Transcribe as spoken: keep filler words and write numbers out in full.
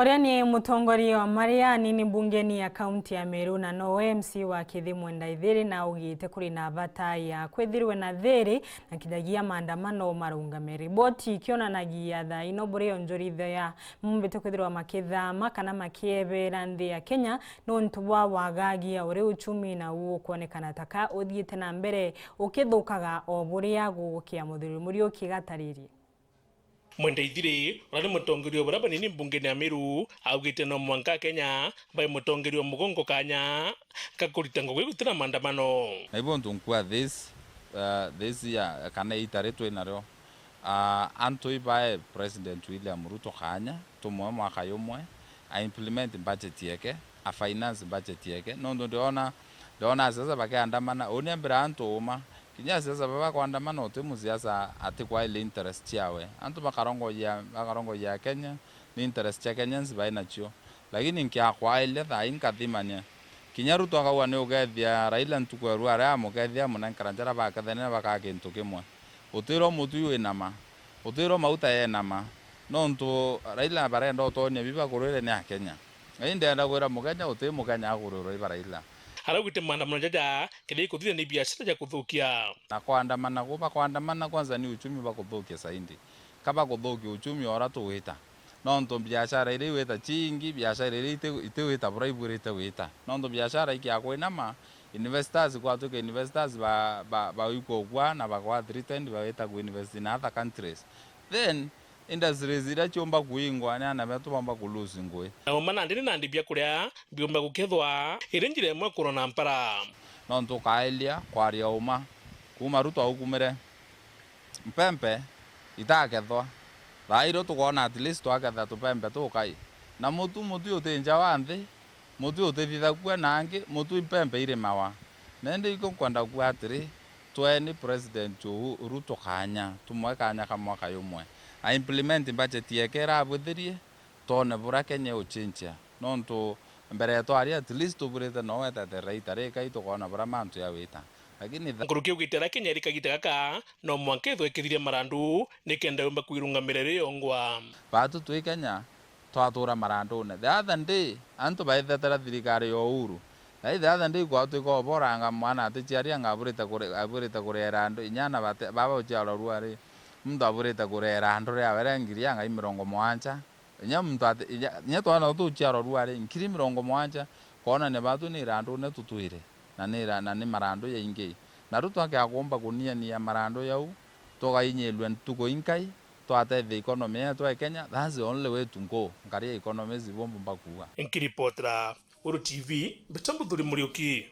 Uria ni mutongoria wa maria anini mbungeni ya kaunti ya Meru na nowe M C wa Kithi Mwenda Ithiri na augite kuri na bata ya kwithirwe na thiri na kinyagia maandamano marungame. Riboti ikionanagia thaa ino buria onjorithia mumbite kwithirwa makithama kana makiebera nthi ya Kenya nontu bwa wagagia uria uchumi na ukwonekana taka uthiite na mbere ukithukaga o buria gugukia Muthuri Muriuki gataririe. Mwenda Ithiri, uria ni mutongeria wa baria banini mbungene ya Meru, augite no mwanka Akenya bae mutongeria wa mugongo kanya ga kurita ngugi gutina maandamano. Na ibo ntu nkua this, uh, this year kana ita ri twi nario, uh, antu ibae President William Ruto kanya tumwe mwaka yumwe, a implement budget yeke, a finance budget yeke, nontu ndiona, ndiona asiasa bakiandamana, uni ambira antu uma, kinya asiasa baba bakwandamana uti musiasa atikwailia interest ciawe. Antu bakarongoyia, bakarongoyia Kenya, ni interest cia Kenyans bai nacio. Lakini nkiakwailia thaa ii nkathimania. Kinya Ruto akauga ni ugethia Raila ntuku ya rua aria amukethia amunenkera njara bakethanire bakaa kintu kimwe. Utwirwa mutwi winama, utwirwa mauta yenama, nontu Raila barenda utonia biba kurwire ni Akenya. Na indi ndenda kwira Mukenya uti Mukenya akurwirwa iba Raila. Araugite maandamano jaja kethira ikuthithia ni biashara ja kuthukia. Na kwandamana ku bakwandamana kwanza ni uchumi bakuthukia zaidi. Ka bakuthukia uchumi ora tuwita. Nontu biashara iria igwita ciingi, biashara iria iti-, itiwita bura ibwirite gwita. Nontu biashara ikia kwinama, investors kwatwika investors ba, ba, baikukua na bakwa threatened bagita ku invest in other countries. Then, industries iria ciumba kuingwa ni ana betu baumba ku lose ngui. Na uma nandi ni nandi biakuria biumba gukethwa iri njira imwe kurona mpara. Nontu ukailia kwaria uma, kuma Ruto aukumire, mpempe itakethwa. Thaa irio tukoona at least twaketha tupempe tukai. Na mutu, mutu uti nja wa nthi, mutu utithithakua na angi, mutu mpempe irimawa. Na indi ikio nkwenda kuuga atiri, tweni President Uhuru Ruto kanya, tumwe kanya ka mwaka yumwe. A implement budget yeke irabwithirie, twone bura Kenya iguchinchia. Nontu mbere yetu ari at least tuburite no wetete rate arikai tukoona bura mantu yawita. Lakini tha- Nkuruki ugite aria Kenya iri kagita gaka, no mwanka ithwe ikithiria marandu, nikenda yumba kwirungamira iri yongwa. Batu twi Kenya, twatura marandune. The other day, antu baithetera thirikari ya Uhuru. Na the other day, kwatwika oboranga mwana aticiari anga aburite kuri-, aburite kuria irandu, inya ana bate-, baba uciarwa rua ri, muntu aburite kuria irandu riawe ria ngiri anga i mirongo mugwanja. Inya muntu ati-, inya, inya twana tutu tuciarwa rua ri, ngiri mirongo mugwanja, kwonania batu ni irandune tutwire, na ni ira-, na ni marandu jaingi. Na riu twakea kuumba kuniania marandu jau, tukainyirua ntuku inkai, twatethia economy yetu ya Kenya, that's the only way to go. Nkari ya economy is ibomba kuuga. Nkiripotera Uru T V, mbita Muthuri Muriuki.